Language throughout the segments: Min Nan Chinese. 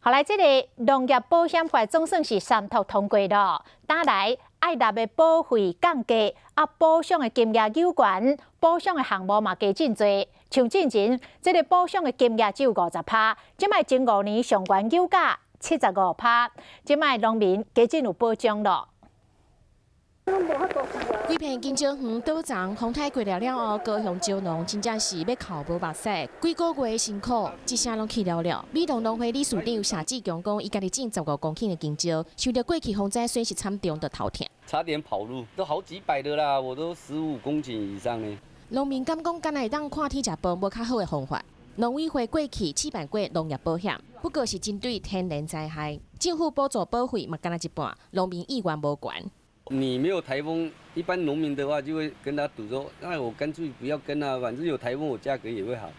後來這个農業保險法總算是三讀通過囉，打來愛納的保費降低，啊，保障的金額有懸，保障的項目嘛加真濟。像進前這个保障的金額只有50趴，這擺前5年上懸有價75趴，這擺農民加真有保障囉。規片香蕉園倒叢，風颱過了了後，高雄蕉農真正是欲哭無目屎，幾個月的辛苦，一聲攏去了了。美濃農會理事長謝志強講，伊家己種15公頃的香蕉，受著過去風災損失慘重，就頭痛。差點跑路，都好幾百的啦，我都15公頃以上呢。農民敢講，敢若會當看天食飯，無較好的方法。農委會過去試辦過農業保險，不過是針對天然災害，政府補助保費嘛敢若一半，農民意願無懸。你沒有颱風，一般農民的話就會跟他賭說，那我乾脆不要跟啊，反正有颱風我價格也會好，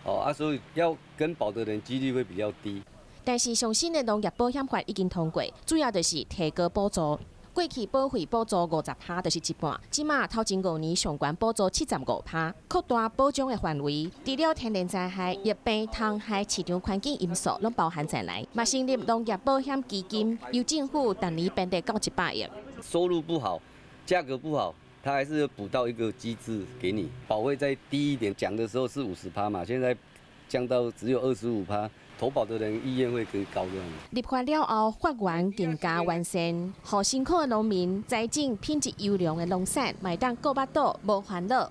哦啊，所以要跟保的人幾率會比較低。但是上新的農業保險法已經通過，主要就是提高補助。過去保費補助50趴就是一半，這馬頭前5年上懸補助75趴，擴大保障的範圍，除了天然災害、疫病、蟲害、市場環境因素，攏包含在內。嘛成立農業保險基金，由政府逐年編列到100億。收入不好，價格不好，他還是補到一個機制給你，保費再低一點。講的時候是50趴嘛，現在降到只有25趴，投保的人意願會更高這樣。立法了後，法源更加完善，予辛苦的農民栽種品質優良的農產，會當顧腹肚無煩惱。